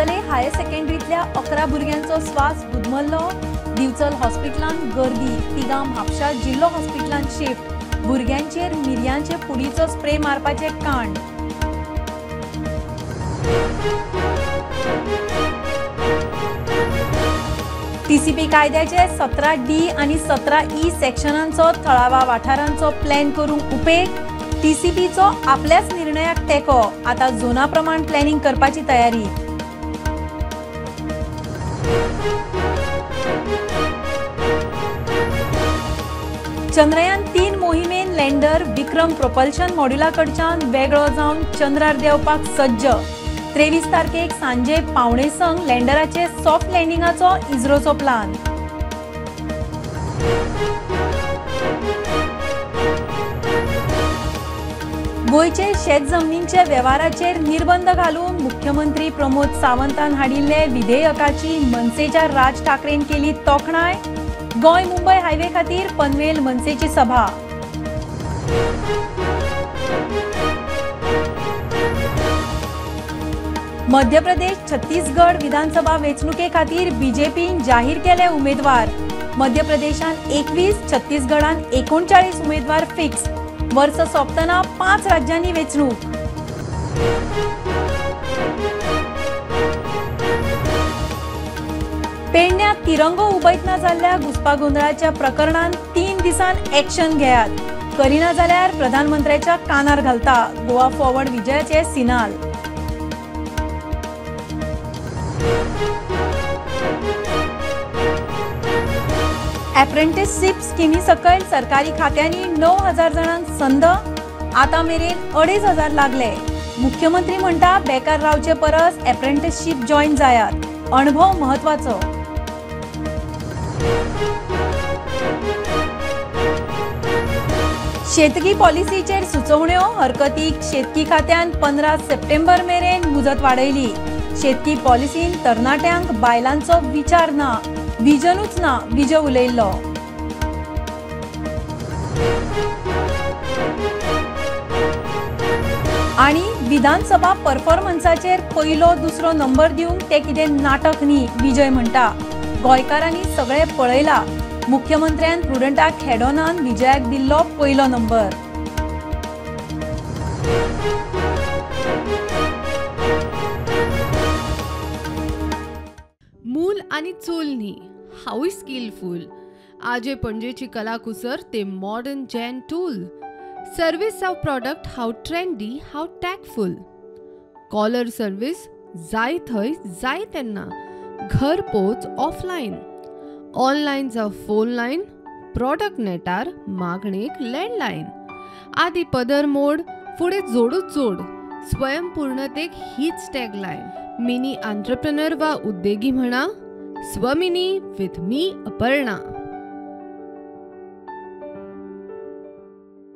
दिवचले higher सेकंडरीतल्या 11 भुरग्यांचो स्वास गुदमल्लो. दिवचल हॉस्पिटलांत गर्दी, तिगां म्हापशा जिल्लो हॉस्पिटलांत शिफ्ट. भुरग्यांचेर मिरयांचे पुडीचो स्प्रे मारपाचें कांड. टीसीपी कायद्याचे 17D आनी 17E सेक्शनांचो थळाव्या वाठारांचो प्लॅन करूंक उपेग. टीसीपीचो आपल्याच निर्णयाक तेंको. आतां झोना प्रमाण प्लॅनिंग करपाची तयारी. चंद्रयान 3 मोहिमेन लँडर विक्रम प्रोपल्शन मॉड्युला कडच्यान वेगळो जावन चंद्रार देंवपाक सज्ज. 23 तारखेक सांजे 5:45 लँडराचे सॉफ्ट लँडिंगाचो इस्रोचो प्लान. गोंयचे शेत जमनींच्या वेव्हाराचेर निर्बंध घालून मुख्यमंत्री प्रमोद सावंतान हाडिल्ले विधेयकाची मनसेच्या राज ठाकरेन केली तोखणाय. गोंय मुंबय हायवे खातीर पनवेल मनसेची सभा. मध्य प्रदेश छत्तीसगड विधानसभा वेंचणुके खातीर बीजेपीन जाहीर केले उमेदवार. मध्य प्रदेशान 21, छत्तीसगडान 39 उमेदवार फिक्स. वर्स सोंपतना 5 राज्यांनी वेंचणूक. पेडण्यां तिरंगो उबयतना जाल्ल्या घुस्पागोंदळाच्या प्रकरणांत 3 दिसांत एक्शन घेयात, करिना जाल्यार प्रधानमंत्र्याच्या कानार घालता. गोवा फॉरवर्ड विजयाचे सिनाल. अप्रेंटिसशीप स्किमी सकयल सरकारी खात्यांनी 9,000 जाणांक संद, आतां मेरेन 2,500 लागले. मुख्यमंत्री म्हणटा बेकार रावचे परस अप्रेंटिसशीप जॉयन जायात, अणभव म्हत्वाचो. शेतकी पॉलिसीचेर सुचोवण्यो, हरकतीक शेतकी खात्यान 15 सप्टेंबर मेरेन मुजत वाडयली. शेतकी पॉलिसीन तरणाट्यांक बायलांचो विचार ना, विजनूच ना, विजय उलयल्लो. आनी विधानसभा परफॉर्मन्साचेर पयलो दुसरो नंबर दिवंक ते कितें नाटक न्ही, विजय म्हणटा. गोंयकारांनी सगळें पळयला. मुख्यमंत्र्यान प्रुडंटाक हेडोनान विजयाक दिल्लो पयलो नंबर. मूल आनी चूल न्ही, हांवूय स्किलफूल. आजे पणजेची कलाकुसर ते मॉडर्न जॅन टूल. सर्वीस जावं प्रॉडक्ट हांव ट्रेंडी, हांव टॅकफूल. कॉलर सर्वीस जाय थंय जाय तेन्ना, घर पोच ऑफलायन. ऑनलायन जावं फोन लायन, प्रॉडक्ट नेटार मागणेक लँडलायन. आदी पदर मोड, फुडें जोडूच जोड. स्वयंपूर्णतेक हीच टॅगलायन. मिनी आंत्रप्रनर वा उद्देगी म्हणा, स्वमिनी विथ मी अपर्णा.